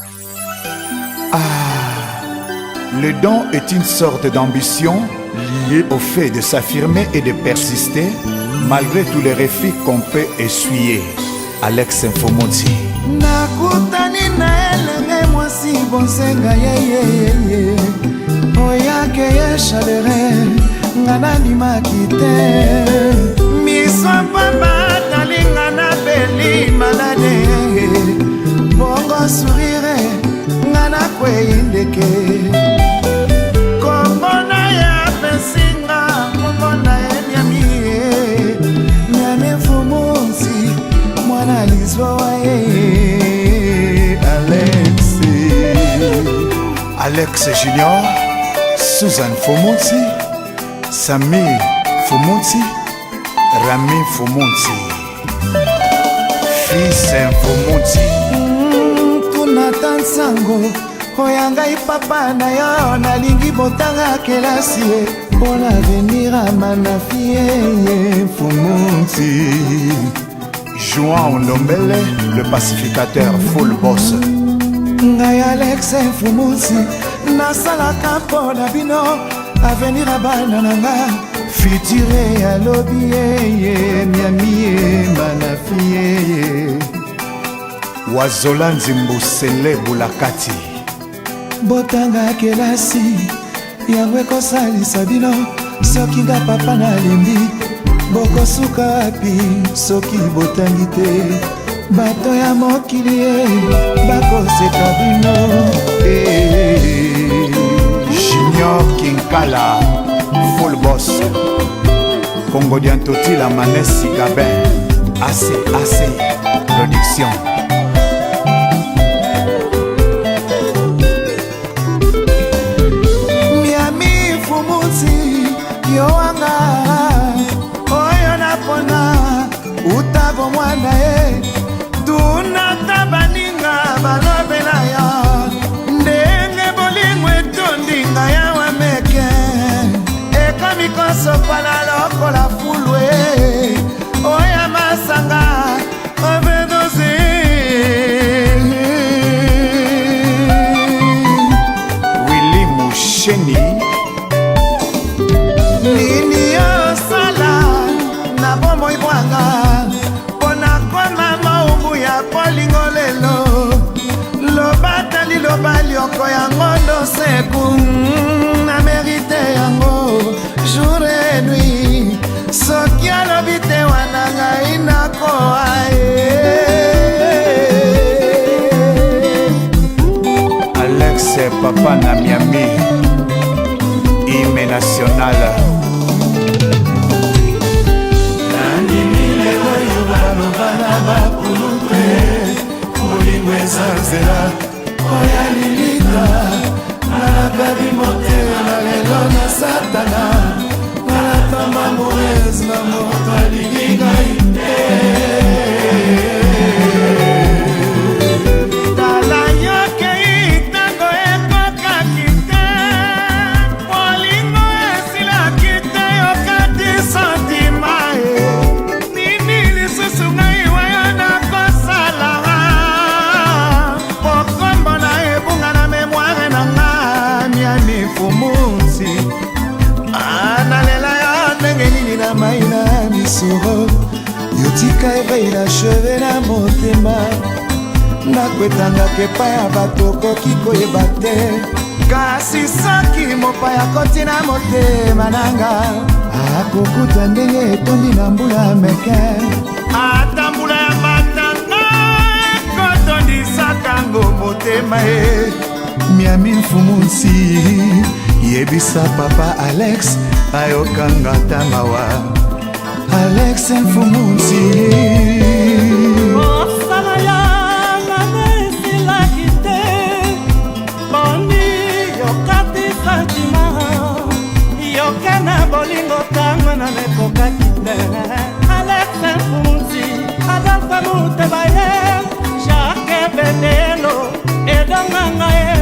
Ah, le don est une sorte d'ambition liée au fait de s'affirmer et de persister malgré tous les refus qu'on peut essuyer. Alex Mfomoti. Nakutani na elenge mwasi bonzenga yeyeyeye oyake ye chalere nga nandimaki te miso pamba atalinga na beli malade bongo sourire nga nakwei ndeke kombo na ye apesi nga kombo na ye miami ye miami mfumusi mwana lisboa ye Alex. Alex Junior, Susan Fumuti, Sami Fumuti, Rami Fumuti, Fils Fumuti. Tuna ta nsango oya ngai papa na yo nalingi botanga kelasi ye mpo na avenir amanafi ye Mfumuti. João Ndombele, le pacificateur full boss. Ngai Alex Mfumuti nasalaka mpo na bino avenir ya bana na nga future ya lobi yeye miami ye manafi yeye. Wazola Nzimbu Sele Bulakati. Botanga kelasi yango ekosalisa bino soki nga papa nalembi bokosuka wapi soki botangi te bato ya mokili ye bakoseka bino eh. Junior Kinkala, full boss. Congo Diantotila Manesi Gabin, AC AC Production. Miami Fumuti yo wanga oyo napona uta bomwana ye tunata baninga balobela yo ndenge bolingo etondi ngai awa meke ekomi kosopana lokola fulwe oya masanga overdose. Willy Musheni. Nini osala na bomoi bwanga mpo nakoma mowumbu ya bolingo lelo lobata liloba lioko yango ndoseku na merite yango jour et nuit soki alobi te wana ngai nakoa ye. Alex Papa na Miami, Hymne national. Nandimi lelo oyo baloba na bakulupe bolingo eza nzela oya lilita nalakabi motema lelo na satana nalatamba amoureuse na moto alingi ngai te. Tala yokei ntango ekokaki te bolingo esilaki te yokati santima e nini lisusu ngai wayo nakosala pokombo na ebunga na memoire na nga miami fumuti nalela yo ndenge nini na mai na misoro yo tika evei na cheve na motema nakwetangaka epai ya bato okoki koyeba te kasi soki mopaya akoti na motema nanga akokuta ndenge etondi na mbula meke ata mbula ya matanga ekotondisaka ngo motema e miami mfumusi yebisa papa Alex ayokanga ta mawa Alex Mfumusi. Mosala yanga esilaki te boni yokatisa ntima yoke na bolingo ntango na nekokaki te Alex Mfunzi Adolphe Muteba ye Jacques Bedelo edonganga ye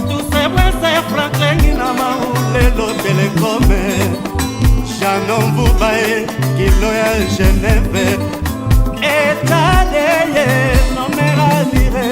Tusebwese Franklin na maulelo telekome Jano Mvuba ye kilo ya Geneve etadeye nomeranire.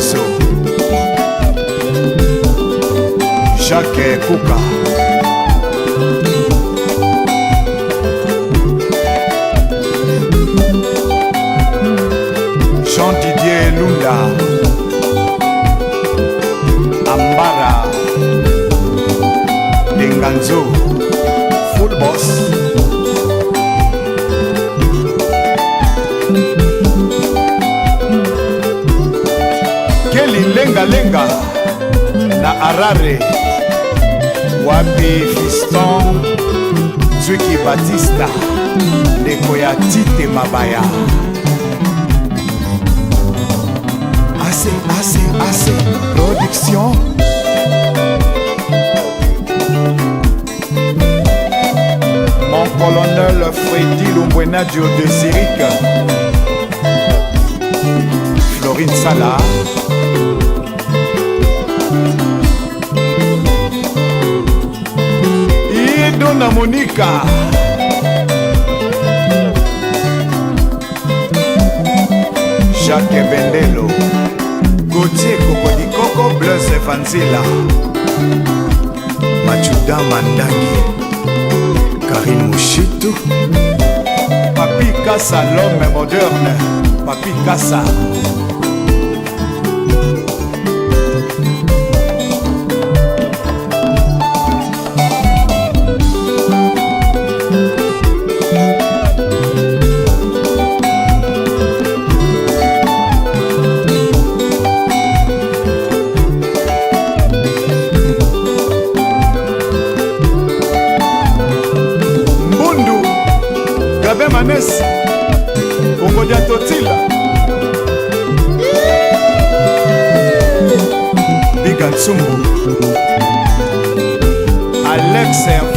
Luezo, Jacques Kuka. Jean Didier Lunda, Ambara, Denganzo, Full Boss. Kelly Lenga Lenga na Harare, wapi Fiston Zwiki Batista, ndeko ya Tite Mabaya. AC AC AC Production. Mon colonel Freddy Lumbwenadio de Zurich, Florine Sala, Idona Monica, Jacques Bendelo, Gauthier Kokodikoko, Blaise Vanzila, Machuda Mandangi, Karine Mushitu, Papi Kassa, l'homme moderne, Papi Kassa. Mbundu, Gabin Manes, Kongodia Totila, Biga Nsumbu, Alex.